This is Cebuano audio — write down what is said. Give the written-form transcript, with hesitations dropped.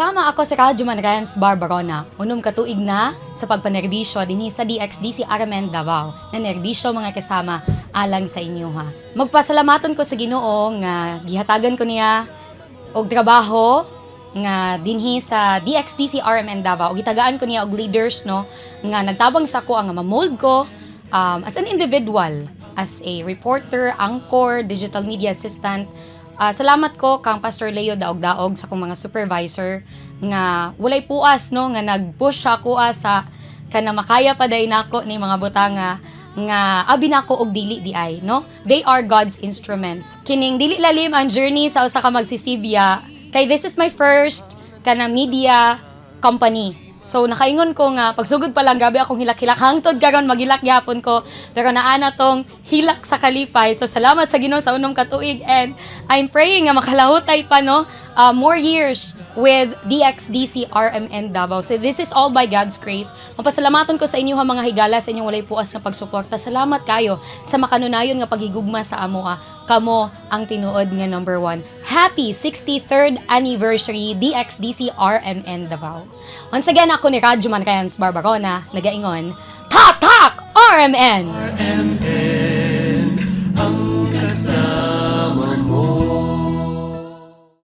Kasama, ako si Radyoman Renz Barbarona. 6 ka tuig na sa pagpanerbisyo dinhi sa DXDC RMN Davao. Na nerbisyo, mga kasama, alang sa inyo ha. Magpasalamaton ko sa Ginoo nga gihatagan ko niya og trabaho nga dinhi sa DXDC RMN Davao. Gitagaan ko niya og leaders, no, nga nagtabang sa ako ang ma-mold ko as an individual, as a reporter, anchor, digital media assistant. Salamat ko kang Pastor Leo Daog-Daog, sa akong mga supervisor nga walay puas, no, nga nag-push ako sa kana makaya pa day nako ni mga butanga nga abi nako og dili di ay, no? They are God's instruments. Kining dili lalim ang journey sa usa ka magsisibya kay this is my first kana media company. So nakaingon ko nga pagsugod pa lang, grabe akong hilak-hilak. Hangtod karon magilak gyapon ko, pero naa na tong hilak sa kalipay. So salamat sa Ginoo sa 6 ka tuig and I'm praying nga makalahutay pa, no, more years with DXDC RMN Davao. So this is all by God's grace. Mapasalamaton ko sa inyo ha, mga higala, sa inyong walay puas nga pagsuporta. Salamat kayo sa makanunayon nga paghigugma sa amoa. Kamo ang tinuod nga number one. Happy 63rd anniversary, DXDC RMN Davao. Once again, ako ni Radyoman Renz Barbarona, nagaingon, Tatak RMN! RMN ang kasama.